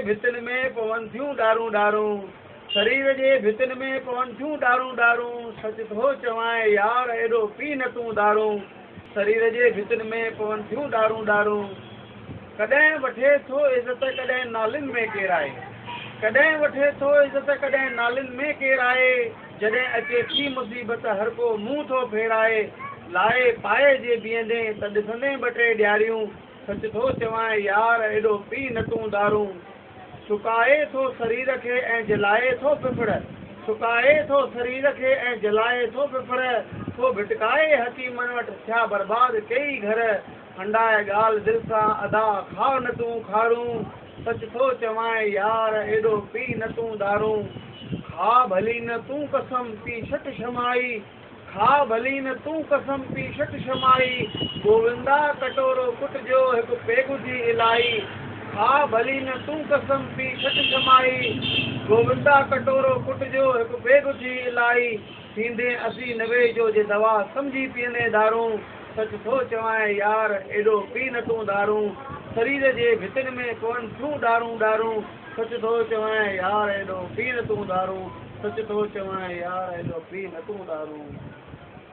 ڀتين ۾ پون ٿيون ڏارون ڏارون، سرير جي ڀتين ۾ پون ٿيون ڏارون ڏارون، سچ ٿو چوانء يار ايڏو پي نه تون دارون، سرير جي ڀتين ۾ پون ٿيون ڏارون ڏارون. ڪڏهن وٺي ٿو عزت ڪڏهن نالين ۾ ڪيرائي، ڪڏهن وٺي ٿو عزت ڪڏهن نالين ۾ ڪيرائي، جڏهن اچي ٿي مصيبت هر ڪو منهن ٿو ڦيرائي، لائي پائي جي بيهندين ته ڏسندين ٻه ٽي ڏياريون، سچ ٿو چوانء يار ايڏو پي نه تون دارون. سڪائي ٿو سرير کي ۽ جلائي ٿو ڦڦڙ. سڪائي ٿو سرير کي ۽ جلائي ٿو ڦڦڙ. ٿو ڀٽڪائي حڪيمن وٽ ٿيا برباد ڪيئي گهر. هنڊائي ڳالهه دل سان ادا کاء نه تون کارون. سچ ٿو چوانء يار ايڏو پي نه تون دارون. کاء ڀلي نه تون قسم پي شٺ شمائي. کاء ڀلي نه تون قسم پي شٺ شمائي، گووندا ڪٽورو ڪٽ جو هڪ پيگ ٿي الائي. کاء ڀلي نه تون قسم پي شٺ شمائي، گووندا ڪٽورو ڪٽ جو هڪ پيگ ٿي الائي. ٿيندين 80 90 جو جي دوا سمجهي پيئندين دارون، سچ ٿو چوانء يار ايڏو پي نه تون دارون. سرير جي ڀتين ۾ پون ٿيون ڏارون ڏارون، سچ ٿو چوانء يار ايڏو پي نه تون دارون. سچ ٿو چوانء يار ايڏو پي نه تون دارون.